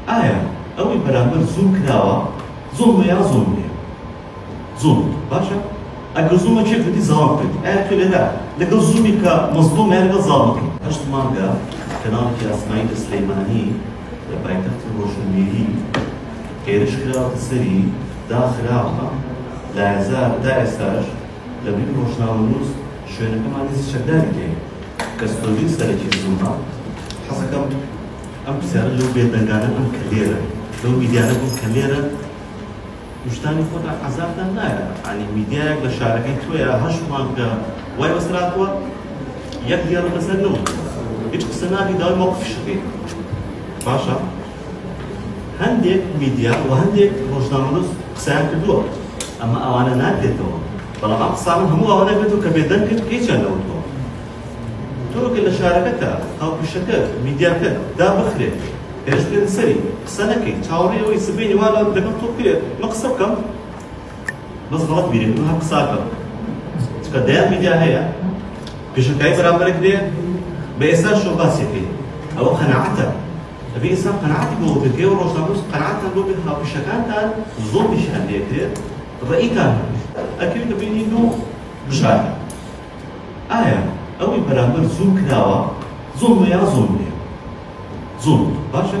ئایا ئەوەی بەرامبەر زوڵم کراوە زوڵمە یا زوڵم نیە؟ زوڵم باشە ئەگەر زوڵمە کێ کردی زاڵم کردی ئایا تۆ لێرە لەگەڵ زوڵمی کە مەزڵومە یا لەگەڵ زاڵمەکەی؟ هەشت مانگە کەناڵێکی ئاسمانی لە سلەیمانی لە پایتەختی ڕۆشنبیری هێرش کراوەتە سەری داخراوە لایەزار تا ئێستاش لە بری ڕۆژنامەنووس شوێنەکەمان هێزی چەکداری تێیە کە ستۆدیۆی سەرەکی زوڵمە حەزەکەم ئەم پرسیارە لەو بێدەنگانە بکەم کە لێرەن، لەو میدیانە بکەم کە لێرەن، ویژدانی خۆتان عەزابتان نایە؟ یانی میدیایەک لە شارەکەی تۆیە هەشت مانگە وای بەسەرهاتووە یەک دێڕت لەسەر نەوتووە، هیچ قسە ناکەی داوای مەوقفیش ئەکەی. باشە هەندێک میدیا و هەندێک ڕۆژنامەنووس قسەیان کردووە، ئەمە ئەوانە ناگرێتەوە، بەڵام ئەم قسانە هەموو ئەوانە گرتەوە کە بێدەنگن کە هیچیان نەوتووە. تۆ کە لە شارەکەتا هاوپیشەکەت، میدیاکەت دابخرێت، هێرش بکرێتە سەری، قسە نەکەی، چاوەڕێی ئەوەی سبەینێ وا لەگەڵ تۆ بکرێت، من قسە بکەم، بەس غەڵەت بیرەکەم، من هەر قسە ئەکەم، چونکە دەیان میدیا هەیە پێشەکایی بەرامبەر ئەکرێ، بە ئێستاشەوە باسی ئەکەی، ئەوە قەناعەتە، ئەبێ ئینسان قەناعەتی بۆ بکرێت، کە ئێوە ڕۆژنامەنووس قەناعەتتان بۆ بێت هاوپیشەکانتان زوڵمیشیان لێ ئەکرێت، ڕەئیتان هەبێت، ئەکەویتە بەینی دوو بژاردە. ئایا ئەوەی بەرامبەر زوڵم کراوە زوڵمە یا زوڵم نیە؟ زوڵمە. باشە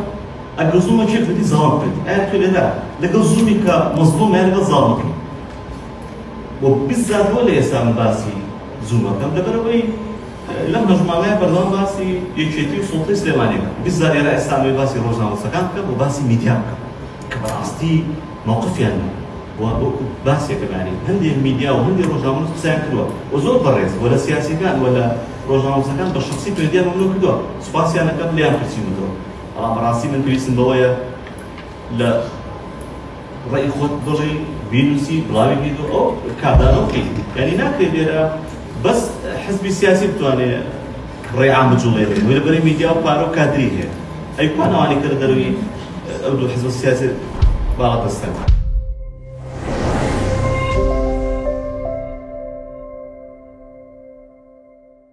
ئەگەر زوڵمە کێ کردی زاڵم کردی؟ ئایا تۆ لێرە لەگەڵ زوڵمی کە مەزڵومە یا لەگەڵ زاڵمەکەی؟ و بزات بۆ لە ئێستا من باسی زوومەکەم لەبەرئەوەی لەم هەژمانگایە بەردەوام باسی یەکێتی و سوڵتەی سلێمانی بکەم بزات ئێرە ئێستا ئەمەوێ باسی ڕۆژنامەنووسەکان بکەم و باسی میدیا بکەم کە بەڕاستی مەوقفیان نەبوو و وەکو باسێکە یانی هەندێ میدیا و هەندێ ڕۆژنامەنووس قسەیان کردووە و زۆر بەڕێز و لە سیاسیەکان و لە ڕۆژنامەنووسەکان بە شەخسی پەیوەندیان بە منەوە کردووە سوپاسیان ئەکەم لێیان پرسیومەتەوە بەڵام بەڕاستی من پێویستم بەوەیە لە ڕێی خۆت بڵێی بینوسی بڵاوی بکەیتەوە ئەو کاردانەوە بکەیت یانی ناکرێت لێرە بەس حزبی سیاسی بتوانێ ڕێی عام بجوڵێنێ وی لەبەرەی میدیا و پارە و کادری هەیە ئەی کوان ئەوانەی کە لە دەرەوەی ئەو دوو حزبە سیاسی باڵادەستن؟